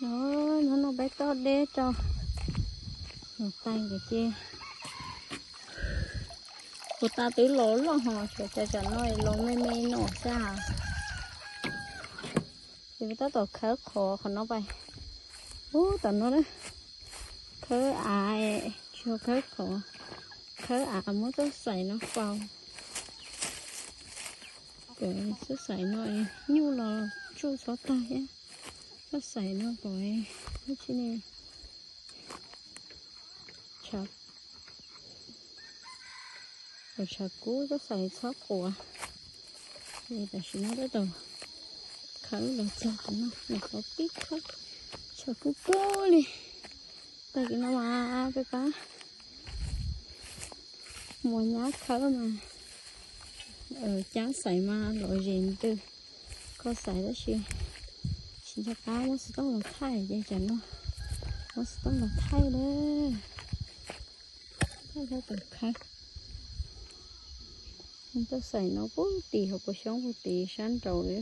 Hnub no peb toj deb rau tais nkawd ces, puas tas twb los loj ho, tsam no los me me no xwb. Ces tab tom khawb qhov, qhov no pais, ub, tom no na, khawb av, tsis yog khawb qhov, khawb av muab txoj xaim no faus. Txoj xaim no nyuj los tsuj txhob tag thiab. Txoj xaim no kom, ub, tsis ne, kom tshav kub txoj xaim txhob quav. Tam sim no tab tom khawb los txog qhov no, qhov pib khawb, tshav kub kub li. Tag kis no mas peb pab muas nyab khawb mas, cab xaim mas lom zem ntws, kho xaim tab sis tsis nco qab muab xov tooj los thaij ces tsam no muab xov tooj los thaij lawm. Thaij tau tom khawb. Txoj xaim no puag tim hauv paus xyoob puag tim sab nraud li.